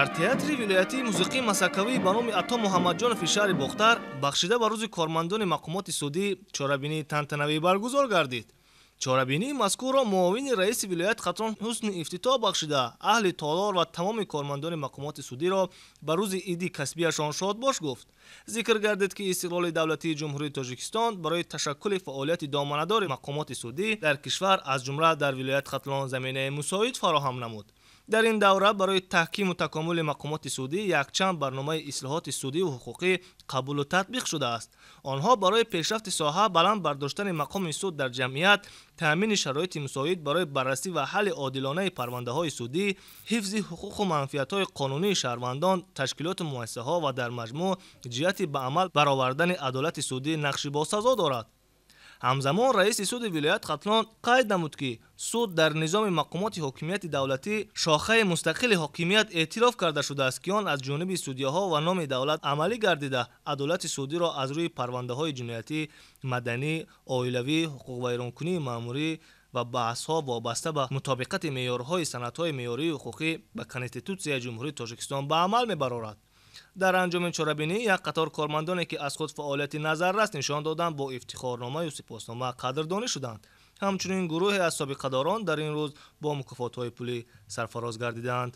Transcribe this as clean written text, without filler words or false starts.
Дар театри вилоятии мусиқии масакавӣ ба номи Ато Муҳаммадҷонови шаҳри Бохтар бахшида ба рӯзи кормандони мақомоти судӣ чорабинии тантанавӣ баргузор гардид. Чорабинии мазкурро муовини раиси вилояти Хатлон ҳусни ифтитоҳ бахшида, аҳли толор ва тамоми кормандони мақомоти судиро ба рӯзи иди касбияшон шодбош гуфт. Зикр гардид, ки истиқлоли давлатии Ҷумҳурии Тоҷикистон барои ташаккули фаъолияти доманадори мақомоти судӣ дар кишвар, аз ҷумла дар вилояти Хатлон, заминаи мусоид фароҳам намуд. Дар ин давра барои таҳкиму такомули мақомоти судӣ якчанд барномаи ислоҳоти судиву ҳуқуқӣ қабулу татбиқ шудааст. Онҳо барои пешрафти соҳа, баланд бардоштани мақоми суд дар ҷамъият, таъмини шароити мусоид барои баррасӣ ва ҳалли одилонаи парвандаҳои судӣ, ҳифзи ҳуқуқу манфиатҳои қонунии шаҳрвандон, ташкилоту муассисаҳо ва дар маҷмӯъ ҷиҳати ба амал баровардани адолати судӣ нақши босазо дорад. Ҳамзамон раиси суди вилоят Хатлон қайд намуд, ки суд дар низоми мақомоти ҳокимияти давлатӣ шохаи мустақили ҳокимият эътироф карда шудааст, ки он аз ҷониби судяҳо ва номи давлат амалӣ гардида, адолати судиро аз рӯи парвандаҳои ҷиноятӣ, маданӣ, оилавӣ, ҳуқуқвайронкунии маъмурӣ ва баҳсҳо вобаста ба мутобиқати меъёрҳои санадҳои меъёрии ҳуқуқӣ ба Конститутсияи Ҷумҳурии Тоҷикистон ба амал мебарорад. Дар анҷоми чорабинӣ як қатор кормандоне, ки аз худ фаъолияти назаррас нишон доданд, бо ифтихорномаю сипоснома қадрдонӣ шуданд. Ҳамчунин гурӯҳе аз собиқадорон дар ин рӯз бо мукофотҳои пулӣ сарфароз гардиданд.